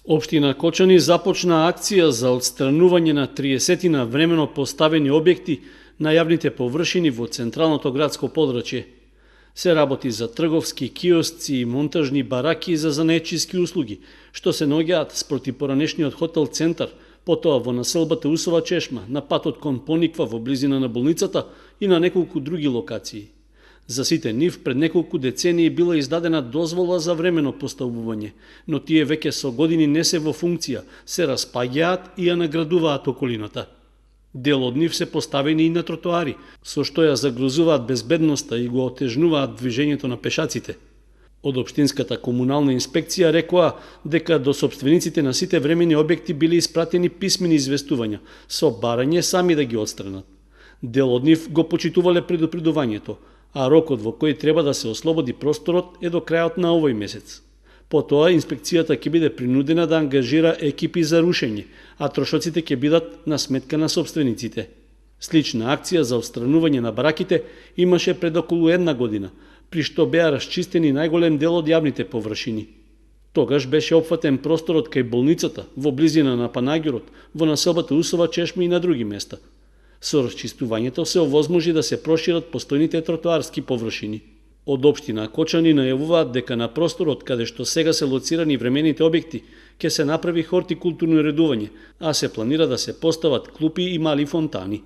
Општина Кочани започна акција за отстранување на 30 времено поставени објекти на јавните површини во централното градско подрачје. Се работи за трговски киосци и монтажни бараки за занечиски услуги, што се наоѓаат спроти поранешниот хотел Центар, потоа во населбата Усова чешма, на патот кон Пониква во близина на болницата и на неколку други локации. За сите нив пред неколку децении била издадена дозвола за времено поставување, но тие веќе со години не се во функција, се распаѓаат и ја наградуваат околината. Дел од нив се поставени и на тротоари, со што ја загрозуваат безбедноста и го отежнуваат движењето на пешаците. Од Општинската комунална инспекција рекоа дека до собствениците на сите времени објекти били испратени писмени известувања со барање сами да ги отстранат. Дел од нив го почитувале предупредувањето, а рокот во кој треба да се ослободи просторот е до крајот на овој месец. Потоа инспекцијата ќе биде принудена да ангажира екипи за рушење, а трошоците ќе бидат на сметка на собствениците. Слична акција за отстранување на бараките имаше пред околу една година, при што беа расчистени најголем дел од јавните површини. Тогаш беше опфатен просторот кај болницата, во близина на Панагюрот, во населбата Усова чешма и на други места. Со расчистувањето се овозможи да се прошират постојните тротоарски површини. Од општина Кочани најавуваат дека на просторот каде што сега се лоцирани времените објекти ќе се направи хортикултурно редување, а се планира да се постават клупи и мали фонтани.